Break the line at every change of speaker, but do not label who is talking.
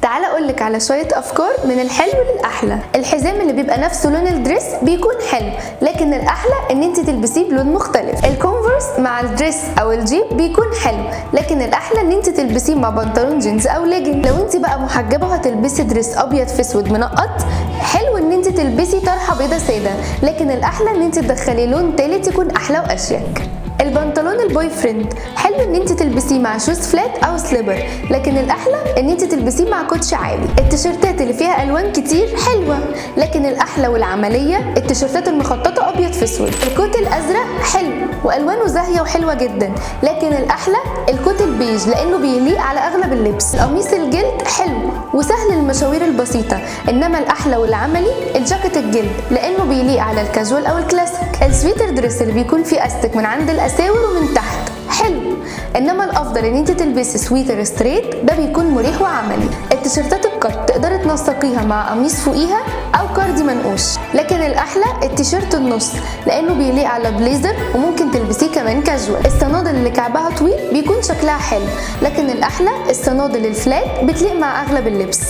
تعالى اقولك على شوية افكار من الحلو للاحلى. الحزام اللي بيبقى نفسه لون ال dress بيكون حلو، لكن الاحلى ان انت تلبسيه بلون مختلف. ال Converse مع ال dress او الجيب بيكون حلو، لكن الاحلى ان انت تلبسيه مع بنطلون جينز او ليجن. لو انت بقى محجبة وهتلبسي dress ابيض في اسود منقط، حلو ان انت تلبسي طرحه بيضة ساده، لكن الاحلى ان انت تدخلي لون تالت يكون احلى واشيك. البنطلون ال boyfriend حلو ان انت تلبسيه مع shoes flat او slipper، لكن الاحلى ان انت تلبسيه مع كوتش عالي. التيشيرتات اللي فيها الوان كتير حلوة، لكن الاحلى والعملية التيشيرتات المخططة ابيض في اسود. ال coat الازرق حلو والوانه زاهيه وحلوه جدا، لكن الاحلى ال coat البيج لانه بيليق على اغلب اللبس. القميص الجلد حلو وسهل المشاوير البسيطة، انما الاحلى والعملي الجاكيت الجلد لانه بيليق على الكاجوال او ال classic. ال sweater dress اللي بيكون فيه استك من عند الاساور ومن تحت حلو، انما الافضل ان انت تلبسي sweater straight، ده بيكون مريح وعملي. التيشيرتات ال cut تقدري تنسقيها مع قميص فوقيها او كاردي منقوش، لكن الاحلى التيشيرت النص لانه بيليق على بليزر وممكن تلبسيه كمان كاجوال. الصنادل اللي كعبها طويل بيكون شكلها حلو، لكن الاحلى الصنادل ال flat بتليق مع اغلب اللبس.